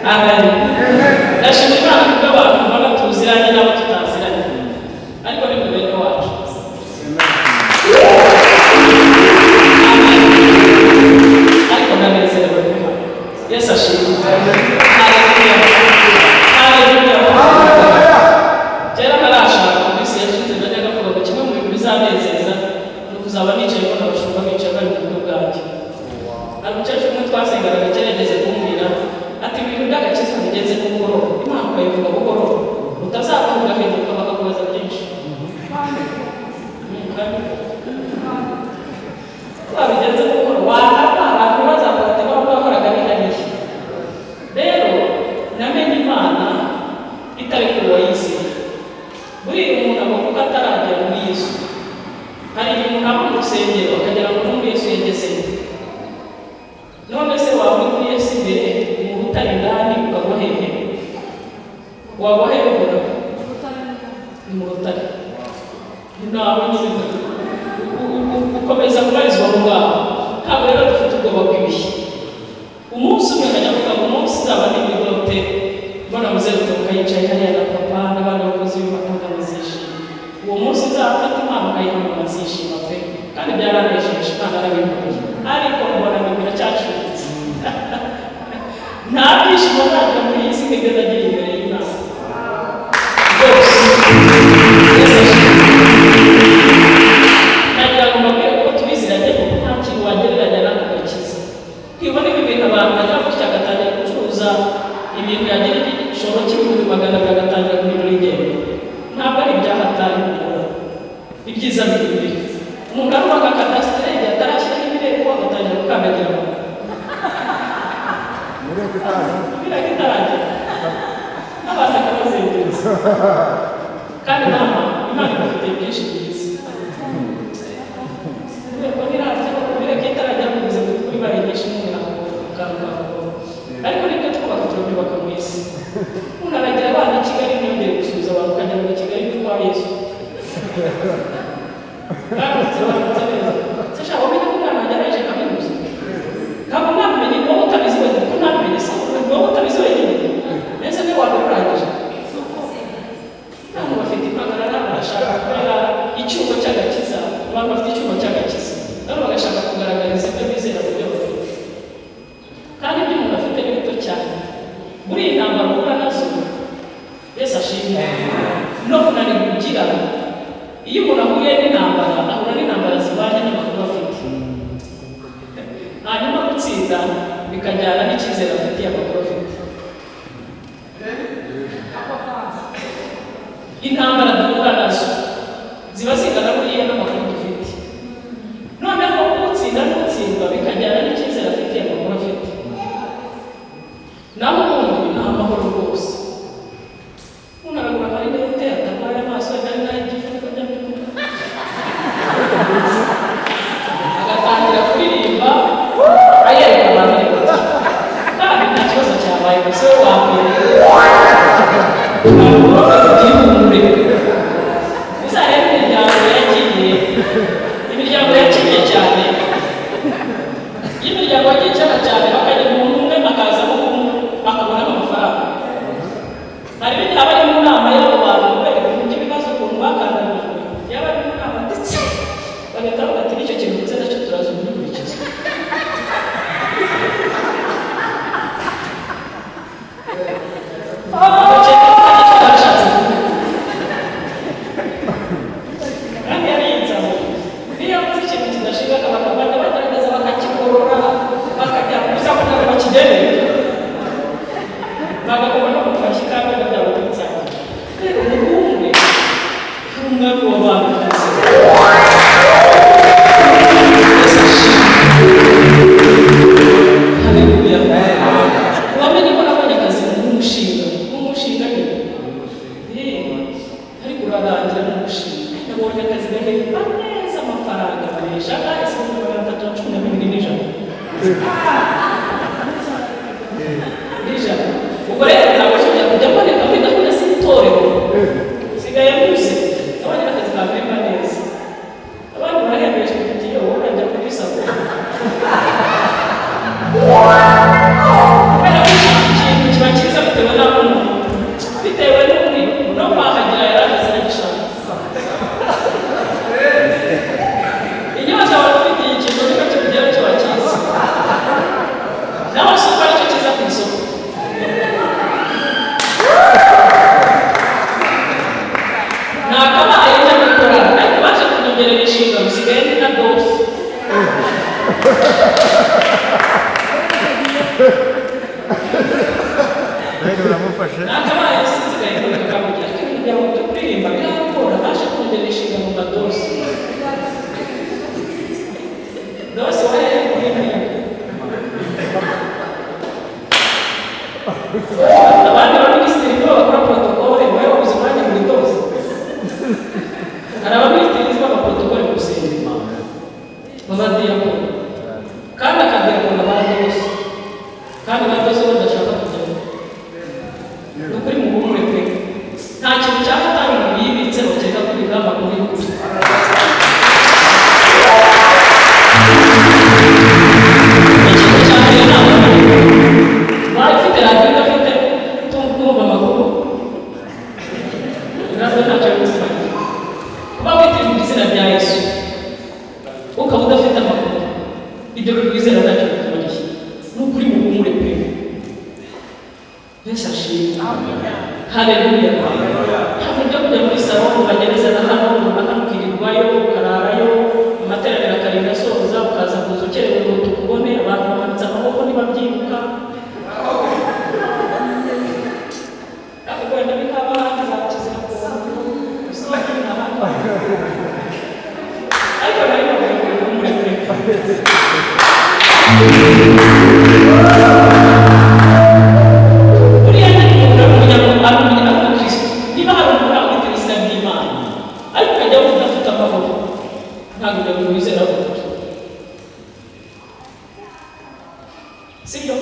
Amen. Ndashima Imana kubwo abantu mbona tuziranye n'abo tutaziranye, ariko ni bene wacu. Amen. Ariko ndanezerewe pe. Yesu ashimwe. Haleluya, haleluya. Kera ntarashaka, mu minsi yashize, najyaga mvuga ngo kimwe mu bintu bizanezeza ni ukuzaba nicaye mbona abashumba bicaye bari mu bukwe bwanjye. Hari umukecuru umwe twasenganaga kera yageze kumbwira ati: "Ibintu by'agakiza bigenze buhoro, Imana ukayivuga buhoro, utazava ugahinduka bakakubaza byinshi." Kandi wabigenze buhoro wanapa, abantu bazavuga ati: "Waba wahoraga ni hariya." Rero namenye Imana itari ku wayizeye. Buriya umuntu agomba kuko ataragera muri Yesu. Hari igihe umuntu aba mu rusengero akagera ngo no muri Yesu yagezeyo. None se waba uri muri Yesu imbere mu rutare indani, ukagwa hehe? Wagwa hehe? Ubona ni mu rutare, ni nawe nyine ukomeza kubarizwa aho ngaho. Ntabwo rero dufite ubwoba bw'ibihe. Umunsi umwe nkajya mvuga ngo umunsi nzaba ndi muri dot, mbona muzehe Rutebuka yicaye hariya na papa n'abandi bakozi b'Imana, bazishima. Uwo munsi nzafata impano nkayiha mama, nzishima pe. Kandi byaranejeje, Imana yarabinkoreye, ariko mbona ni biracyacuritse. Nta byishimo nagira muri iyi si nk'ibyo nagira imbere y'Imana rwose. Yesu ashimwe. Nagira ngo mbabwire ko tubiziranye ko nta kintu wagereranya n'aka gakiza. Twibona ibi bintu, abantu bagira gutya agatangira gucuruza ibintu, yagira igishoro cy'ibihumbi 200 agatangira guhindura ingendo. Ntabwo ari ibyahatari bikora, ibyiza biri imbere. Umuntu arubaka kadasitere, igihe atarashyiraho ibireko agatangira gukandagira abantu. Mireke itaragera. Imireko itaragera, n'abantu akabazengereza. Kandi mama, Imana igufitiye byinshi byiza. Imireko ntirajya, imireko itarajya mu buzima kuri baye nyinshi n'umuhango kantu kagogo, ariko nibyo twubaka, turabyubaka mu isi. Umuntu aragira abana i Kigali, ntiyongere gusubiza abantu, ukagira ngo i Kigali ni kwa Yesu. Baramutse, baramutse neza. Se shaka wamenye ko umwana wanjye arangije kaminuza? Ntabwo mwabimenye, ni wowe utabizi wenyine. Ko ntabimenye se, ni wowe utabizi wenyine? Mbese niwe waba urangije? Abantu bafite impagarara, barashaka kubera icyuho cy'agakiza. Abantu bafite icyuho cy'agakiza nabo bagashaka kugaragariza ibyo bizera mu byo bafite, kandi ibyo umuntu afite ni bito cyane. Muri iyi ntambaro uhura nazo, Yesu ashimwe, no kunanirwa ugira. Iyo umuntu ahuye n'intambara, ahura n'intambara zivanye n'amakuru afite, hanyuma gutsinda bikajyana n'icyizere afitiye amakuru afite. Intambara duhura nazo ziba zingana buriya n'amakuru dufite. Noneho utsinda n'utsindwa bikajyana n'icyizere afitiye amakuru afite. Naho ubundi ni amahoro rwose. Umuntu aragura amarinete atarwaye amaso, ari n'ay'igifu, niko njya mbivuga, agatangira kuririmba ayereka abantu ari gutya, kandi nta kibazo cyabaye. Gusa we wambere igihumure. Uzarebe imiryango yagiye, imiryango yakinnye cyane. Iyo imiryango yagiye ikena cyane, bakagira umuntu umwe akazamo akabonamo amafaranga. Hari ibindi aba ari mu nama y'abo bantu kubera ibintu by'ibibazo, ukuntu bakandamijwe, yaba ari mu nama ndetse bagahita bavuga ati: "N'icyo kintu ndetse nacyo turaza kubikurikiza." Bagakeka ko hari icyo bashatse kuvuga kandi yari yitsaho. Niyo yavuze ikintu Rero uramufashe. Nakabaye sinzigaye kamugira, ariko ibintu byawe byo kuririmba birangora. Baje kongera inshinga mu madosi dosi wahereye kuri ntiyo. Abandi baminisitiri nibo bakora protokole, wowe wabuze umwanya muri dosi. Hari abaminisitiri b'amaprotokole mu rusengero b'abadiyakoni, kandi akadiyakona ba dosi, kandi ba dosi badashaka kujyamo. Ni ukuri, muhumure pe, nta kintu cyahatari umuntu yibitseho kereka kubika amakuru y'ukuri. Ikintu cya mbere ni amakuru. Waba ufite radiyo, udafite kumva amakuru, radiyo ntacyo bigufasha. Kuba witirirwa izina rya Yesu ukaba udafite amakuru, ibyo bintu wizera ntacyo bikumariye. Ni ukuri, muhumure pe. Yesu ashimwe, haleluya. Ntabwo byo kujya muri salo ngo bagereze na hano ngo na hano, ukirirwayo, ukararayo, amateraniro akarinda asoza, ukaza kuza ukerewe ngo tukubone. Abantu bamanitse amaboko ntibabyibuka, ariko wenda bikaba ahandi za kizira gusohoka n'abandi, ariko nari bavuye ngo muhumure pe. Buriya ni umuntu ari umunyamwuga, ari umukristo. Niba hari umuntu ufite izina ry'Imana ariko ukajya wumva udafite amahoro, ntabwo ibyo bintu wizera gukora sibyo.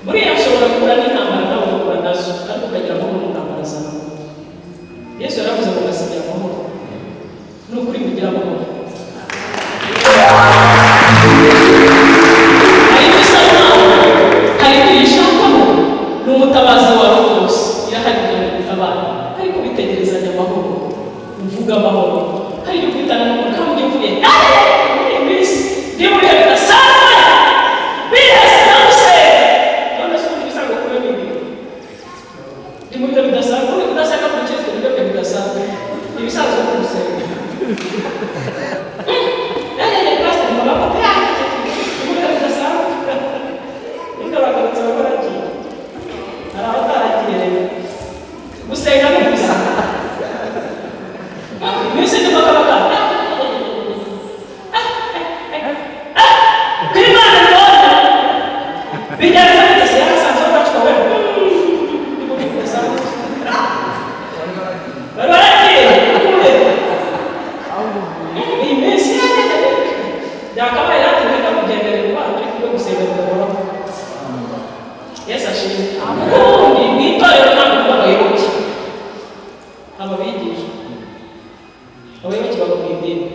Buriya ushobora guhura n'intambara nawe ugahura nazo, ariko ukagira amahoro mu ntambara zawe. Yesu yaravuze ngo ngasigira amahoro. Ni ukuri, mugira amahoro. Hari ibyo usaba Imana, hari ibyo uyishakamo, ni umutabazi wawe rwose, irahari kugira ngo igutabare, ariko bitegerezanya amahoro, uvuga amahoro. Hari ibyo kwitana mu kandi uvuye muri iyi minsi ndi muri bihe bidasanzwe, bihese nagusenga. None se ubundi bisanzwe kuba bibi? Ndi mu bihe bidasanzwe. Ubundi kudasenga ku kizwi nibyo bihe bidasanzwe, ibisanzwe ku gusenga. Nanjye pastor mama papa mu bihe bidasanzwe nibwo bagarutse baragiye, hari abataragiye. Rero gusenga ni ubuzima. Iminsi ndimo kabaka kuri Imana mbona bigenza bite se? Yarasanzwe bacwa we ni mu bihe bidasanzwe, bari baragiye kure. Iyi minsi byakabaye yatumye kugendererwa, ariko bwo gusenga bigahoraho. Yesu ashimwe. Kuko ubundi mu itorero ntabwo kuba abayoboke, aba bigisha, abayoboke baba mu idini.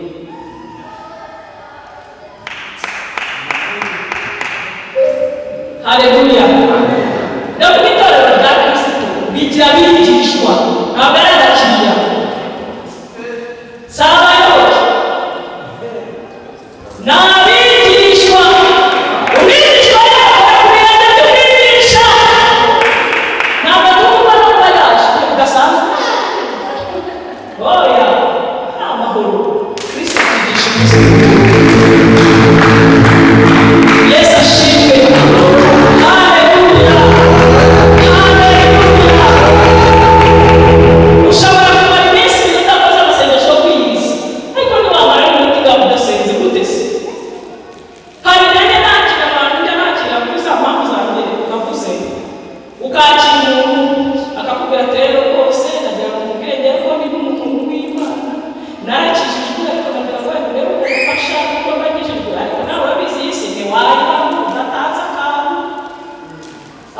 Haleluya! Ndavuga itorero rya Kristo bigira abigishwa, ntabwo ari abakiriya, si abayoboke, ni abigishwa. Umwigishwa yakora ku birenge by'umwigisha. Ntabwo tugomba no kuba yaje bidasanzwe, oya, ni amahoro. Kristo atwigisha ubuzima. Yesu ashimwe, haleluya, haleluya. Ushobora kumara iminsi ibiri udakoze amasengesho yo kwiyiriza, ariko ntiwamara n'iminota ingahe udasenze. Gute se? Hari igihe nakira abantu, njya nakira kuri za mpamvu zanjye navuze, ukakira umuntu akakubwira ati: "Rero rwose nagira ngo mubwire ngewe ko ndi n'umukungu w'Imana, narakijijwe, ariko nagira ngo wenda urebe uko umufasha kuko mbagijijwe, ariko nawe urabizi iyi si ntiwayibamo udatanze akantu."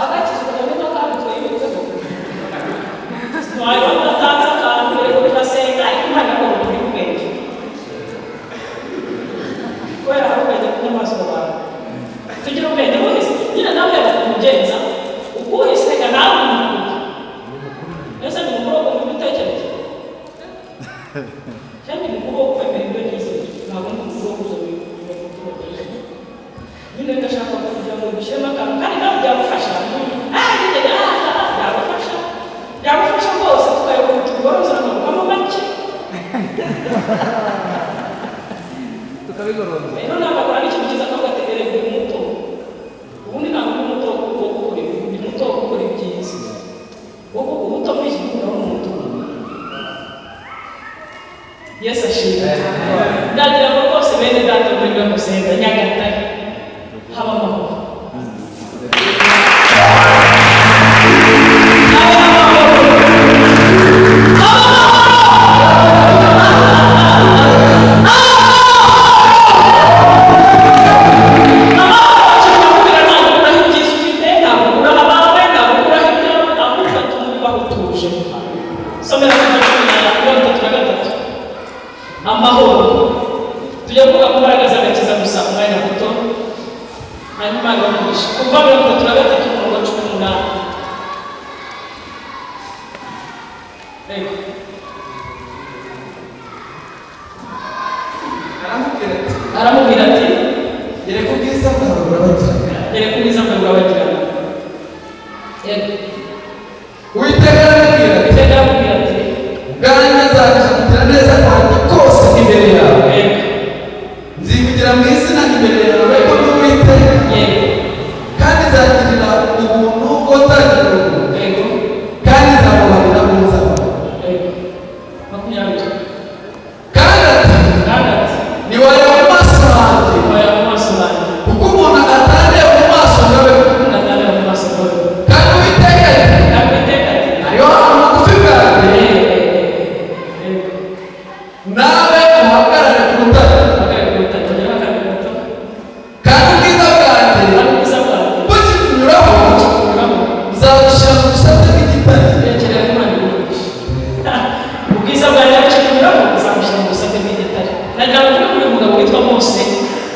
Agakizwa niko kandi twibitseho, ntiwayibamo udatanze akantu. Rero turasenga, ariko Imana ngo turi ubwenge, kubera hari ubwenge bw'inyamaswa bawe, tugira ubwenge buhise nyine nawe yaba kumugenza ukuhise. Reka nawe uri mukuru, ese ni mukuru wo kumva ibitekerezo cyangwa ni mukuru wo kwemera ibyo nizeye? Ntabwo ndi mukuru wo kuza nyine. Ndashaka kugira ngo dushyiremo akantu, kandi nawe byagufasha. Ah, nyine, ah, byagufasha, byagufasha rwose, tukayobora utugoroza tukavamo make. Tukabigorora. Rero ntabwo akora n'ikintu cyiza, akavuga ati: "Erega uri muto." Ubundi ntabwo uri muto. muri Gamusenda, Nyagatare, haba amahoro. Haba amahoro. Haba amahoro. Amahoro kikakubwira ntabwo ukuraho ibyiza ufite, ntabwo ukuraho abawe, ntabwo ukuraho ibyawe, ahubwo atuma ubaho utuje. Somera kuva 13. Amahoro. Tujya kuvuga ku mbaraga z'agakiza gusa umwanya muto, hanyuma agamugisha. Kuva 33 umurongo wa 18. Yego. Aramubwira ati: Aramubwira ati: "Yereka ubwiza bwawe burabagirana." "Yereka ubwiza bwawe burabagirana." Yego. Uwiteka aramubwira ati: Uwiteka aramubwira ati: "Ubwanjye nzaguza kugira neza kwanjye kose imbere yawe, nzivugira mu izina imbere yawe ko ndi Uwiteka, kandi nzagirira ubuntu uwo nzagirira ubuntu, kandi nzamubarira uwo nzababarira." Yego. 20. Kandi ati: Kandi ati: "Ntiwareba mu maso hanjye, "Oya, mu maso hanjye, kuko umuntu atareba mu maso ngo abeho." Natandeba mu maso ngo abeho. Kandi Uwiteka ati: Kandi Uwiteka ati: "Hariho ahantu bugufi bwanjye, Yego. nawe uhagarare ku rutare, Hagarara ku rutare, ongeraho akandi gato. kandi ubwiza bwanjye Kandi ubwiza bwanjye bukikunyuraho, bunyuramo, nzagushyira mu busate bw'igitare." Yerekera Imana iguha. Ubwiza bwanjye bukikunyuraho, nzagushyira mu busate bw'igitare. Nagira ngo mvuge kuri uyu mugabo witwa Mose,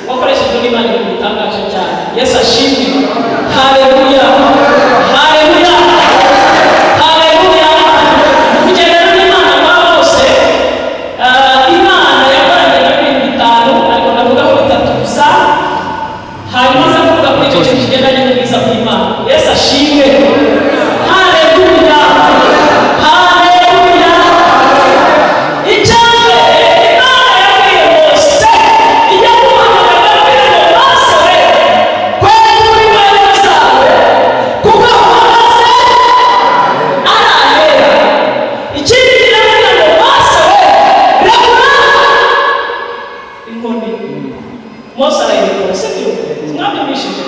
wakoreshejwe n'Imana ibintu bitangaje cyane. Yesu ashimwe. Haleluya, haleluya, haleluya. Kugendana n'Imana kwa Mose, Imana yakoranye na ibintu bitanu, ariko ndavugaho bitatu gusa, hanyuma aza kuvuga kuri icyo kintu kigendanye n'ubwiza bw'Imana. Yesu ashimwe. Haleluya, haleluya. Icya mbere, Imana yabwiye Mose ijya kumuhamagara, yabwiye ngo: "Mose we, kwegura inkweto zawe, kuko aho uhagaze ari ahera." Ikindi kiramubwira ngo: "Mose we, rekura inkoni." Mose arayirekura, sibyo? Mwabyumvishije?